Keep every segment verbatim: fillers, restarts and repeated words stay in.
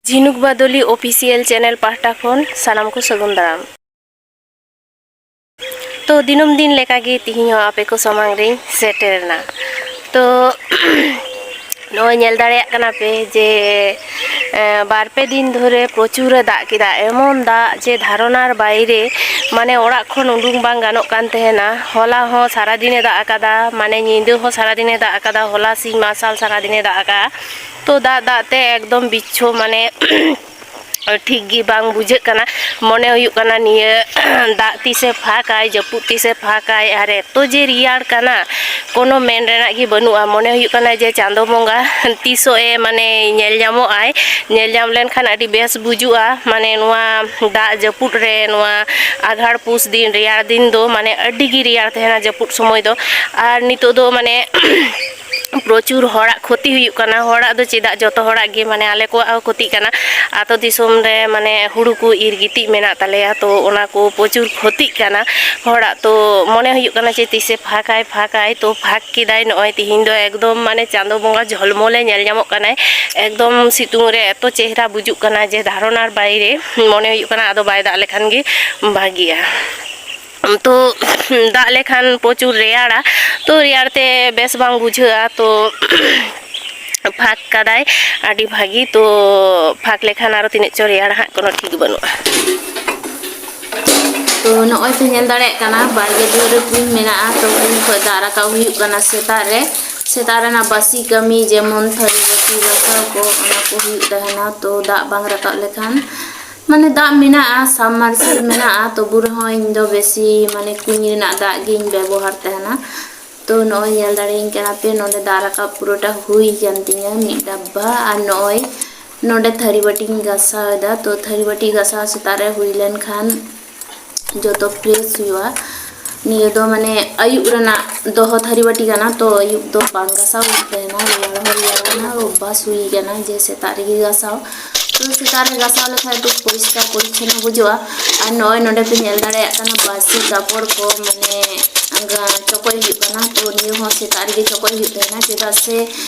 ᱡᱷᱤᱱᱩᱠ ᱵᱟᱫᱚᱞᱤ Official Channel ᱯᱟᱦᱴᱟ ᱠᱷᱚᱱ ᱥᱟᱱᱟᱢ ᱠᱚ ᱥᱟᱹᱜᱩᱱ ᱫᱟᱨᱟᱢ᱾ ᱛᱚ, ᱫᱤᱱᱟᱹᱢ ᱫᱤᱱ ᱞᱮᱠᱟᱜᱮ ᱛᱤᱦᱤᱧ ᱦᱚᱸ ᱟᱯᱮ ᱠᱚ ᱥᱟᱢᱟᱝ ᱨᱤᱧ ᱥᱮᱴᱮᱨ ᱮᱱᱟ᱾ ᱛᱚ, ᱱᱚᱜᱼᱚᱭ ᱧᱮᱞ ᱫᱟᱲᱮᱭᱟᱜ ᱠᱟᱱᱟ ᱯᱮ ᱡᱮ, ᱮ, ᱵᱟᱨ ᱯᱮ ᱫᱤᱱ ᱫᱷᱚᱨᱮ ᱯᱨᱚᱪᱩᱨᱮ ᱫᱟᱜ ᱠᱮᱫᱟ, ᱮᱢᱚᱱ ᱫᱟᱜ ᱡᱮ ᱫᱷᱟᱨᱚᱱᱟᱨ ᱵᱟᱭᱨᱮ, ᱢᱟᱱᱮ ᱚᱲᱟᱜ ᱠᱷᱚᱱ ᱩᱰᱩᱝ ᱵᱟᱝ ᱜᱟᱱᱚᱜ ᱠᱟᱱ ᱛᱟᱦᱮᱱᱟ᱾ ᱦᱚᱞᱟ ᱦᱚᱸ ᱥᱟᱨᱟᱫᱤᱱᱮ ᱫᱟᱜ ᱟᱠᱟᱫᱟ, ᱢᱟᱱᱮ ᱧᱤᱫᱟᱹ ᱦᱚᱸ ᱥᱟᱨᱟᱫᱤᱱᱮ ᱫᱟᱜ ᱟᱠᱟᱫᱟ, ᱦᱚᱞᱟ ᱥᱤᱧ ᱢᱟᱨᱥᱟᱞ ᱥᱟᱨᱟᱫᱤᱱᱮ ᱫᱟᱜ ᱟᱠᱟᱫᱟ᱾ ᱛᱚ, ᱫᱟᱜ ᱫᱟᱜ ᱛᱮ ᱮᱠᱫᱚᱢ ᱵᱤᱪᱷᱚ, ᱢᱟᱱᱮ ᱴᱷᱤᱠ ᱜᱮ ᱵᱟᱝ ᱵᱩᱡᱷᱟᱹᱜ ᱠᱟᱱᱟ᱾ ᱢᱚᱱᱮ ᱦᱩᱭᱩᱜ ᱠᱟᱱᱟ ᱱᱤᱭᱟᱹ ᱫᱟᱜ ᱛᱤᱥᱮ ᱯᱷᱟᱸᱠᱟᱭ, ᱡᱟᱹᱯᱩᱫ ᱛᱤᱥᱮ ᱯᱷᱟᱸᱠᱟᱭ, ᱟᱨ ᱮᱛᱚ ᱡᱮ ᱨᱮᱭᱟᱲ ᱠᱟᱱᱟ, ᱠᱳᱱᱳ ᱢᱮᱱ ᱨᱮᱱᱟᱜ ᱜᱮ ᱵᱟᱹᱱᱩᱜᱼᱟ᱾ ᱢᱚᱱᱮ ᱦᱩᱭᱩᱜ ᱠᱟᱱᱟ ᱡᱮ ᱪᱟᱸᱫᱳ ᱵᱚᱸᱜᱟ ᱛᱤᱥᱚᱜ ᱮ, ᱢᱟᱱᱮ, ᱧᱮᱞ ᱧᱟᱢᱚᱜ ᱟᱭ, ᱧᱮᱞ ᱧᱟᱢ ᱞᱮᱱᱠᱷᱟᱱ ᱟᱹᱰᱤ ᱵᱮᱥ ᱵᱩᱡᱩᱜᱼᱟ᱾ ᱢᱟᱱᱮ, ᱱᱚᱣᱟ ᱫᱟᱜ ᱡᱟᱹᱯᱩᱫ ᱨᱮ, ᱱᱚᱣᱟ ᱟᱜᱷᱟᱲ ᱯᱩᱥ ᱫᱤᱱ, ᱨᱮᱭᱟᱲ ᱫᱤᱱ ᱫᱚ, ᱢᱟᱱᱮ, ᱟᱹᱰᱤ ᱜᱮ ᱨᱮᱭᱟᱲ ᱛᱟᱦᱮᱱᱟ ᱡᱟᱹᱯᱩᱫ ᱥᱚᱢᱚᱭ ᱫᱚ᱾ ᱟᱨ ᱱᱤᱛᱚᱜ ᱫᱚ, ᱢᱟᱱᱮ, ᱯᱨᱚᱪᱩᱨ ᱦᱚᱲᱟᱜ ᱠᱷᱚᱛᱤ ᱦᱩᱭᱩᱜ ᱠᱟᱱᱟ᱾ ᱦᱚᱲᱟᱜ ᱫᱚ ᱪᱮᱫᱟᱜ, ᱡᱚᱛᱚ ᱦᱚᱲᱟᱜ ᱜᱮ, ᱢᱟᱱᱮ, ᱟᱞᱮ ᱠᱚᱣᱟᱜ ᱦᱚᱸ ᱠᱷᱚᱛᱤᱜ ᱠᱟᱱᱟ᱾ ᱟᱛᱳ ᱫᱤᱥᱚᱢ ᱨᱮ, ᱢᱟᱱᱮ, ᱦᱩᱲᱩ ᱠᱚ ᱤᱨ ᱜᱤᱛᱤᱡ ᱢᱮᱱᱟᱜ ᱛᱟᱞᱮᱭᱟ, ᱛᱚ ᱚᱱᱟ ᱠᱚ ᱯᱨᱚᱪᱩᱨ ᱠᱷᱚᱛᱤᱜ ᱠᱟᱱᱟ ᱦᱚᱲᱟᱜ᱾ ᱛᱚ ᱢᱚᱱᱮ ᱦᱩᱭᱩᱜ ᱠᱟᱱᱟ ᱡᱮ ᱛᱤᱥᱮ ᱯᱷᱟᱸᱠᱟᱭ, ᱯᱷᱟᱸᱠᱟᱭ, ᱛᱚ ᱯᱷᱟᱸᱠ ᱠᱮᱫᱟᱭ᱾ ᱱᱚᱜᱼᱚᱭ ᱛᱤᱦᱤᱧ ᱫᱚ ᱮᱠᱫᱚᱢ, ᱢᱟᱱᱮ, ᱪᱟᱸᱫᱳ ᱵᱚᱸᱜᱟ ᱡᱷᱚᱞᱢᱚᱞᱮ ᱧᱮᱞ ᱧᱟᱢᱚᱜ ᱠᱟᱱᱟᱭ᱾ ᱮᱠᱫᱚᱢ ᱥᱤᱛᱩᱝ ᱨᱮ ᱮᱛᱚ ᱪᱮᱦᱨᱟ ᱵᱩᱡᱩᱜ ᱠᱟᱱᱟ ᱡᱮ ᱫᱷᱟᱨᱚᱱᱟᱨ ᱵᱟᱭᱨᱮ᱾ ᱢᱚᱱᱮ ᱦᱩᱭᱩᱜ ᱠᱟᱱᱟ ᱟᱫᱚ ᱵᱟᱭ ᱫᱟᱜ ᱞᱮᱠᱷᱟᱱ ᱜᱮ ᱵᱷᱟᱜᱤᱜᱼᱟ᱾ ᱛᱚ ᱫᱟᱜ ᱞᱮᱠᱷᱟᱱ ᱯᱨᱚᱪᱩᱨ ᱨᱮᱭᱟᱲᱟ, ᱛᱚ ᱨᱮᱭᱟᱲ ᱛᱮ ᱵᱮᱥ ᱵᱟᱝ ᱵᱩᱡᱷᱟᱹᱜᱼᱟ᱾ ᱛᱚ ᱯᱷᱟᱸᱠ ᱠᱟᱫᱟᱭ ᱟᱹᱰᱤ ᱵᱷᱟᱹᱜᱤ᱾ ᱛᱚ ᱯᱷᱟᱸᱠ ᱞᱮᱠᱷᱟᱱ ᱟᱨᱚ ᱛᱤᱱᱟᱹᱜ ᱪᱚ ᱨᱮᱭᱟᱲᱟ ᱦᱟᱸᱜ, ᱠᱳᱱᱳ ᱴᱷᱤᱠ ᱵᱟᱹᱱᱩᱜᱼᱟ᱾ ᱛᱚ ᱱᱚᱜᱼᱚᱭ ᱯᱮ ᱧᱮᱞ ᱫᱟᱲᱮᱭᱟᱜ ᱠᱟᱱᱟ, ᱵᱟᱲᱜᱮ ᱫᱩᱣᱟᱹᱨ ᱨᱮ ᱠᱩᱧ ᱢᱮᱱᱟᱜᱼᱟ᱾ ᱛᱚ ᱠᱩᱧ ᱠᱷᱚᱱ ᱫᱟᱜ ᱨᱟᱠᱟᱵ ᱦᱩᱭᱩᱜ ᱠᱟᱱᱟ ᱥᱮᱛᱟᱜ ᱨᱮ᱾ ᱥᱮᱛᱟᱜ ᱨᱮᱱᱟᱜ ᱵᱟᱹᱥᱤ ᱠᱟᱹᱢᱤ, ᱡᱮᱢᱚᱱ ᱛᱷᱟᱹᱨᱤ ᱵᱟᱹᱴᱤ ᱜᱟᱥᱟᱣ ᱠᱚ, ᱚᱱᱟ ᱠᱚ ᱦᱩᱭᱩᱜ ᱛᱟᱦᱮᱱᱟ᱾ ᱛᱚ ᱫᱟᱜ ᱵᱟᱝ ᱨᱟᱠᱟᱵ ᱞᱮᱠᱷᱟᱱ, ᱢᱟᱱᱮ, ᱫᱟᱜ ᱢᱮᱱᱟᱜᱼᱟ, ᱥᱟᱵᱢᱟᱨᱥᱟᱞ ᱢᱮᱱᱟᱜᱼᱟ, ᱛᱚᱵᱩ ᱨᱮᱦᱚᱸ ᱤᱧ ᱫᱚ ᱵᱮᱥᱤ, ᱢᱟᱱᱮ, ᱠᱩᱧ ᱨᱮᱱᱟᱜ ᱫᱟᱜ ᱜᱤᱧ ᱵᱮᱵᱚᱦᱟᱨ ᱛᱟᱦᱮᱱᱟ᱾ ᱛᱚ ᱱᱚᱜᱼᱚᱭ ᱧᱮᱞ ᱫᱟᱲᱮᱭᱟᱹᱧ ᱠᱟᱱᱟ ᱯᱮ, ᱱᱚᱰᱮ ᱫᱟᱜ ᱨᱟᱠᱟᱵ ᱯᱩᱨᱟᱹᱴᱟ ᱦᱩᱭ ᱠᱟᱱ ᱛᱤᱧᱟ ᱢᱤᱫ ᱰᱟᱵᱵᱟ᱾ ᱟᱨ ᱱᱚᱜᱼᱚᱭ ᱱᱚᱰᱮ ᱛᱷᱟᱹᱨᱤ ᱵᱟᱹᱴᱤᱧ ᱜᱟᱥᱟᱣ ᱮᱫᱟ᱾ ᱛᱚ ᱛᱷᱟᱹᱨᱤ ᱵᱟᱹᱴᱤ ᱜᱟᱥᱟᱣ ᱥᱮᱛᱟᱜ ᱨᱮ ᱦᱩᱭ ᱞᱮᱱᱠᱷᱟᱱ ᱡᱚᱛᱚ ᱯᱷᱨᱮᱥ ᱦᱩᱭᱩᱜᱼᱟ᱾ ᱱᱤᱭᱟᱹ ᱫᱚ, ᱢᱟᱱᱮ, ᱟᱹᱭᱩᱵ ᱨᱮᱱᱟᱜ ᱫᱚᱦᱚ ᱛᱷᱟᱹᱨᱤ ᱵᱟᱹᱴᱤ ᱠᱟᱱᱟ, ᱛᱚ ᱟᱹᱭᱩᱵ ᱫᱚ ᱵᱟᱝ ᱜᱟᱥᱟᱣ ᱦᱩᱭᱩᱜ ᱛᱟᱦᱮᱱᱟ, ᱨᱮᱭᱟᱲ ᱦᱚᱸ ᱨᱮᱭᱟᱲ ᱠᱟᱱᱟ, ᱚᱵᱵᱷᱟᱥ ᱦᱩᱭ ᱠᱟᱱᱟ ᱡᱮ ᱥᱮᱛᱟᱜ ᱨᱮᱜᱮ ᱜᱟᱥᱟᱣ᱾ ᱛᱚ ᱥᱮᱛᱟᱜ ᱨᱮ ᱜᱟᱥᱟᱣ ᱞᱮᱠᱷᱟᱡ ᱫᱚ ᱯᱚᱨᱤᱥᱠᱟᱨ ᱯᱚᱨᱤᱪᱷᱚᱱᱱᱚ ᱵᱩᱡᱷᱟᱹᱜᱼᱟ᱾ ᱟᱨ ᱱᱚᱜᱼᱚᱭ ᱱᱚᱰᱮ ᱯᱮ ᱧᱮᱞ ᱫᱟᱲᱮᱭᱟᱜ ᱠᱟᱱᱟ, ᱵᱟᱹᱥᱤ ᱠᱟᱯᱚᱲ ᱠᱚ, ᱢᱟᱱᱮ, ᱪᱚᱠᱚᱡ ᱦᱩᱭᱩᱜ ᱠᱟᱱᱟ᱾ ᱛᱚ ᱱᱤᱭᱟᱹ ᱦᱚᱸ ᱥᱮᱛᱟᱜ ᱨᱮᱜᱮ ᱪᱚᱠᱚᱡ ᱦᱩᱭᱩᱜ ᱛᱟᱦᱮᱱᱟ, ᱪᱮᱫᱟᱜ ᱥᱮ,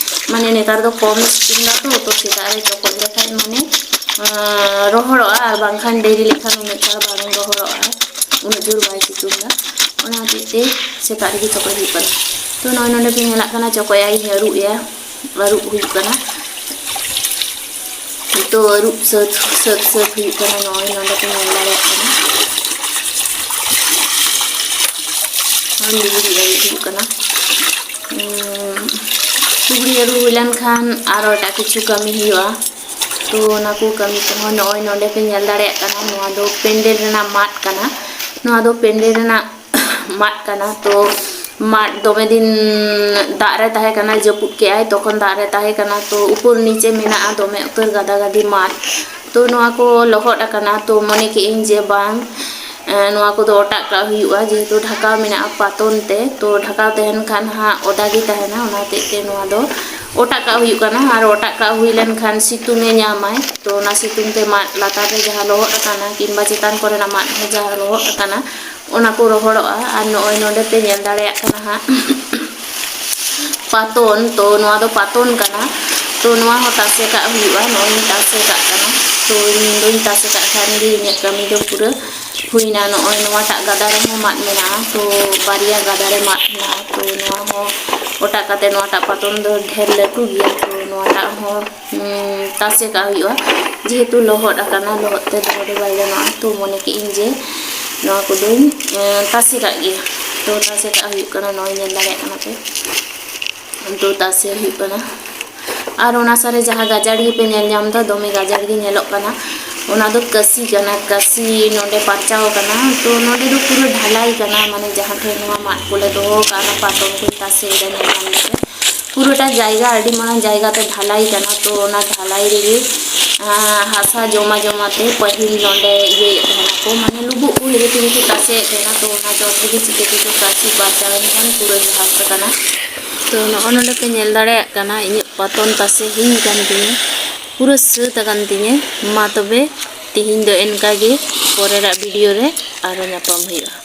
ᱢᱟᱱᱮ, ᱱᱮᱛᱟᱨ ᱫᱚ ᱠᱚᱢ ᱥᱤᱛᱩᱝ ᱫᱟ ᱛᱚ, ᱛᱚ ᱥᱮᱛᱟᱜ ᱨᱮ ᱪᱚᱠᱚᱡ ᱞᱮᱠᱷᱟᱡ, ᱢᱟᱱᱮ, ᱟᱸ, ᱨᱚᱦᱚᱲᱚᱜᱼᱟ, ᱟᱨ ᱵᱟᱝᱠᱷᱟᱱ ᱰᱮᱨᱤ ᱞᱮᱠᱷᱟᱱ ᱩᱱᱟᱹᱜ ᱪᱟᱬ ᱵᱟᱝ ᱨᱚᱦᱚᱲᱚᱜᱼᱟ, ᱩᱱᱟᱹᱜ ᱡᱳᱨ ᱵᱟᱭ ᱥᱤᱛᱩᱝᱟ᱾ ᱚᱱᱟ ᱦᱚᱛᱮᱡ ᱛᱮ ᱥᱮᱛᱟᱜ ᱨᱮᱜᱮ ᱪᱚᱠᱚᱡ ᱦᱩᱭᱩᱜ ᱠᱟᱱᱟ᱾ ᱛᱚ, ᱱᱚᱜᱼᱚᱭ ᱱᱚᱰᱮ ᱯᱮ ᱧᱮᱞᱟᱜ ᱠᱟᱱᱟ, ᱪᱚᱠᱚᱡ ᱟᱜ ᱤᱧ ᱟᱹᱨᱩᱵ ᱮᱭᱟ, ᱟᱹᱨᱩᱵ ᱦᱩᱭᱩᱜ ᱠᱟᱱᱟ᱾ ᱛᱚ, ᱟᱹᱨᱩᱵ ᱥᱟᱹᱛ, ᱥᱟᱹᱛ, ᱥᱟᱹᱛ ᱦᱩᱭᱩᱜ ᱠᱟᱱᱟ᱾ ᱱᱚᱜᱼᱚᱭ ᱱᱚᱰᱮ ᱯᱮ ᱧᱮᱞ ᱫᱟᱲᱮᱭᱟᱜ ᱠᱟᱱᱟ᱾ ᱱᱚᱜᱼᱚᱭ ᱞᱩᱜᱽᱲᱤ ᱟᱹᱨᱩᱵ ᱦᱩᱭᱩᱜ ᱠᱟᱱᱟ᱾ ᱩᱸ, ᱞᱩᱜᱽᱲᱤ ᱟᱹᱨᱩᱵ ᱦᱩᱭ ᱞᱮᱱᱠᱷᱟᱱ ᱟᱨᱚ ᱮᱴᱟᱜ ᱠᱤᱪᱷᱩ ᱠᱟᱹᱢᱤ ᱦᱩᱭᱩᱜᱼᱟ᱾ ᱛᱚ, ᱚᱱᱟ ᱠᱚ ᱠᱟᱹᱢᱤ ᱠᱚᱦᱚᱸ ᱱᱚᱜᱼᱚᱭ ᱱᱚᱰᱮ ᱯᱮ ᱧᱮᱞ ᱫᱟᱲᱮᱭᱟᱜ ᱠᱟᱱᱟ᱾ ᱱᱚᱣᱟ ᱫᱚ ᱯᱮᱱᱰᱮᱞ ᱨᱮᱱᱟᱜ ᱢᱟᱫ ᱠᱟᱱᱟ᱾ ᱱᱚᱣᱟ ᱫᱚ ᱯᱮᱱᱰᱮᱞ ᱨᱮᱱᱟᱜ ᱢᱟᱫ ᱠᱟᱱᱟ᱾ ᱛᱚ, ᱢᱟᱫ ᱫᱚᱢᱮ ᱫᱤᱱ ᱫᱟᱜ ᱨᱮ ᱛᱟᱦᱮᱸ ᱠᱟᱱᱟ, ᱡᱟᱹᱯᱩᱫ ᱠᱮᱜᱼᱟᱭ, ᱛᱚᱠᱷᱚᱱ ᱫᱟᱜ ᱨᱮ ᱛᱟᱦᱮᱸ ᱠᱟᱱᱟ᱾ ᱛᱚ, ᱩᱯᱚᱨ ᱱᱤᱪᱮ ᱢᱮᱱᱟᱜᱼᱟ ᱫᱚᱢᱮ ᱩᱛᱟᱹᱨ ᱜᱟᱫᱟ ᱜᱟᱫᱤ ᱢᱟᱫ᱾ ᱛᱚ, ᱱᱚᱣᱟ ᱠᱚ ᱞᱚᱦᱚᱫ ᱟᱠᱟᱱᱟ᱾ ᱛᱚ, ᱢᱚᱱᱮ ᱠᱮᱜᱼᱟᱹᱧ ᱡᱮ ᱵᱟᱝ, ᱮᱸ, ᱱᱚᱣᱟ ᱠᱚᱫᱚ ᱚᱴᱟᱜ ᱠᱟᱜ ᱦᱩᱭᱩᱜᱼᱟ, ᱡᱮᱦᱮᱛᱩ ᱰᱷᱟᱠᱟᱣ ᱢᱮᱱᱟᱜᱼᱟ ᱯᱟᱛᱚᱱ ᱛᱮ᱾ ᱛᱚ, ᱰᱷᱟᱠᱟᱣ ᱛᱟᱦᱮᱱ ᱠᱷᱟᱱ ᱦᱟᱸᱜ ᱚᱫᱟ ᱜᱮ ᱛᱟᱦᱮᱱᱟ, ᱚᱱᱟ ᱦᱚᱛᱮᱡ ᱛᱮ ᱱᱚᱣᱟ ᱫᱚ ᱚᱴᱟᱜ ᱠᱟᱜ ᱦᱩᱭᱩᱜ ᱠᱟᱱᱟ᱾ ᱟᱨ ᱚᱴᱟᱜ ᱠᱟᱜ ᱦᱩᱭ ᱞᱮᱱᱠᱷᱟᱱ ᱥᱤᱛᱩᱝ ᱮ ᱧᱟᱢᱟᱭ, ᱛᱚ, ᱚᱱᱟ ᱥᱤᱛᱩᱝ ᱛᱮ ᱢᱟᱫ ᱞᱟᱛᱟᱨ ᱨᱮ ᱡᱟᱦᱟᱸ ᱞᱚᱦᱚᱫ ᱟᱠᱟᱱᱟ ᱠᱤᱝᱵᱟ ᱪᱮᱛᱟᱱ ᱠᱚᱨᱮᱱᱟᱜ ᱢᱟᱫ ᱦᱚᱸ ᱡᱟᱦᱟᱸ ᱞᱚᱦᱚᱫ ᱟᱠᱟᱱᱟ, ᱚᱱᱟ ᱠᱚ ᱨᱚᱦᱚᱲᱚᱜᱼᱟ᱾ ᱟᱨ ᱱᱚᱜᱼᱚᱭ ᱱᱚᱰᱮ ᱯᱮ ᱧᱮᱞ ᱫᱟᱲᱮᱭᱟᱜ ᱠᱟᱱᱟ ᱦᱟᱸᱜ ᱯᱟᱛᱚᱱ, ᱛᱚ, ᱱᱚᱣᱟ ᱫᱚ ᱯᱟᱛᱚᱱ ᱠᱟᱱᱟ᱾ ᱛᱚ, ᱱᱚᱣᱟ ᱦᱚᱸ ᱛᱟᱥᱮ ᱠᱟᱜ ᱦᱩᱭᱩᱜᱼᱟ᱾ ᱱᱚᱜᱼᱚᱭ ᱤᱧ ᱛᱟᱥᱮ ᱠᱟᱜ ᱠᱟᱱᱟ᱾ ᱛᱚ, ᱤᱧ ᱫᱚᱧ ᱛᱟᱥᱮ ᱠᱟᱜ ᱠᱷᱟᱱ ᱜᱮ ᱤᱧᱟᱹᱜ ᱠᱟᱹᱢᱤ ᱫᱚ ᱯᱩᱨᱟᱹ ᱦᱩᱭᱱᱟ᱾ ᱱᱚᱜᱼᱚᱭ ᱱᱚᱣᱟᱴᱟᱜ ᱜᱟᱫᱟ ᱨᱮᱦᱚᱸ ᱢᱟᱫ ᱢᱮᱱᱟᱜᱼᱟ, ᱛᱚ, ᱵᱟᱨᱭᱟ ᱜᱟᱫᱟ ᱨᱮ ᱢᱟᱫ ᱢᱮᱱᱟᱜᱼᱟ᱾ ᱛᱚ, ᱱᱚᱣᱟ ᱦᱚᱸ ᱚᱴᱟᱜ ᱠᱟᱛᱮ ᱱᱚᱣᱟᱴᱟᱜ ᱯᱟᱛᱚᱱ ᱫᱚ ᱰᱷᱮᱨ ᱞᱟᱹᱴᱩ ᱜᱮᱭᱟ, ᱛᱚ, ᱱᱚᱣᱟᱴᱟᱜ ᱦᱚᱸ, ᱩᱸ, ᱛᱟᱥᱮ ᱠᱟᱜ ᱦᱩᱭᱩᱜᱼᱟ, ᱡᱮᱦᱮᱛᱩ ᱞᱚᱦᱚᱫ ᱟᱠᱟᱱᱟ, ᱞᱚᱦᱚᱫ ᱛᱮ ᱫᱚᱦᱚ ᱫᱚ ᱵᱟᱭ ᱜᱟᱱᱚᱜᱼᱟ᱾ ᱛᱚ, ᱢᱚᱱᱮ ᱠᱮᱜᱼᱟᱹᱧ ᱡᱮ ᱱᱚᱣᱟ ᱠᱚᱫᱚᱧ, ᱮᱸ, ᱛᱟᱥᱮ ᱠᱟᱜ ᱜᱮᱭᱟ᱾ ᱛᱚ, ᱛᱟᱥᱮ ᱠᱟᱜ ᱦᱩᱭᱩᱜ ᱠᱟᱱᱟ, ᱱᱚᱜᱼᱚᱭ ᱧᱮᱞ ᱫᱟᱲᱮᱭᱟᱜ ᱠᱟᱱᱟ ᱯᱮ᱾ ᱫᱚ ᱛᱟᱥᱮ ᱦᱩᱭᱩᱜ ᱠᱟᱱᱟ᱾ ᱟᱨ ᱚᱱᱟ ᱥᱟᱨᱮ ᱡᱟᱦᱟᱸ ᱜᱟᱡᱟᱲ ᱜᱮᱯᱮ ᱧᱮᱞ ᱧᱟᱢ ᱮᱫᱟ, ᱫᱚᱢᱮ ᱜᱟᱡᱟᱲ ᱜᱮ ᱧᱮᱞᱚᱜ ᱠᱟᱱᱟ, ᱚᱱᱟ ᱫᱚ ᱠᱟᱹᱥᱤ ᱠᱟᱱᱟ, ᱠᱟᱹᱥᱤ ᱱᱚᱰᱮ ᱯᱟᱨᱪᱟᱣ ᱟᱠᱟᱱᱟ᱾ ᱛᱚ, ᱱᱚᱰᱮ ᱫᱚ ᱯᱩᱨᱟᱹ ᱰᱷᱟᱞᱟᱭ ᱠᱟᱱᱟ, ᱢᱟᱱᱮ ᱡᱟᱦᱟᱸ ᱴᱷᱮᱱ ᱱᱚᱣᱟ ᱢᱟᱫ ᱠᱚᱞᱮ ᱫᱚᱦᱚ ᱠᱟᱜᱼᱟ, ᱚᱱᱟ ᱯᱟᱛᱚᱢ ᱠᱚᱧ ᱛᱟᱥᱮᱭᱮᱫᱟ, ᱧᱮᱞ ᱧᱟᱢ ᱫᱟᱯᱮ᱾ ᱯᱩᱨᱟᱹᱴᱟ ᱡᱟᱭᱜᱟ, ᱟᱹᱰᱤ ᱢᱟᱨᱟᱝ ᱡᱟᱭᱜᱟ ᱛᱮ ᱰᱷᱟᱞᱟᱭ ᱠᱟᱱᱟ᱾ ᱛᱚ, ᱚᱱᱟ ᱰᱷᱟᱞᱟᱭ ᱨᱮᱜᱮ, ᱟᱸ, ᱦᱟᱥᱟ ᱡᱚᱢᱟ ᱡᱚᱢᱟ ᱛᱮ ᱯᱟᱹᱦᱤᱞ ᱱᱚᱰᱮ ᱤᱭᱟᱹᱭᱮᱫ ᱛᱟᱦᱮᱱᱟ ᱠᱚ, ᱢᱟᱱᱮ ᱞᱩᱵᱩᱜ ᱠᱚ ᱦᱤᱨᱤ ᱛᱮᱜᱮ ᱠᱚ ᱛᱟᱥᱮᱭᱮᱫ ᱛᱟᱦᱮᱱᱟ᱾ ᱛᱚ, ᱚᱱᱟ ᱪᱚᱴ ᱨᱮᱜᱮ ᱪᱤᱠᱟᱹ ᱛᱮᱪᱚ ᱠᱟᱹᱥᱤ ᱯᱟᱨᱪᱟᱣ ᱮᱱ ᱠᱷᱟᱱ ᱯᱩᱨᱟᱹ ᱜᱷᱟᱥ ᱟᱠᱟᱱᱟ᱾ ᱛᱚ, ᱱᱚᱜᱼᱚ ᱱᱚᱰᱮ ᱯᱮ ᱧᱮᱞ ᱫᱟᱲᱮᱭᱟᱜ ᱠᱟᱱᱟ, ᱤᱧᱟᱹᱜ ᱯᱟᱛᱚᱱ ᱛᱟᱥᱮ ᱦᱩᱭ ᱟᱠᱟᱱ ᱛᱤᱧᱟᱹ, ᱯᱩᱨᱟᱹ ᱥᱟᱹᱛ ᱟᱠᱟᱱ ᱛᱤᱧᱟᱹ᱾ ᱢᱟ ᱛᱚᱵᱮ, ᱛᱤᱦᱤᱧ ᱫᱚ ᱮᱱᱠᱟ ᱜᱮ, ᱯᱚᱨᱮᱨᱟᱜ ᱵᱷᱤᱰᱤᱭᱳ ᱨᱮ ᱟᱨᱚ ᱧᱟᱯᱟᱢ ᱦᱩᱭᱩᱜᱼᱟ᱾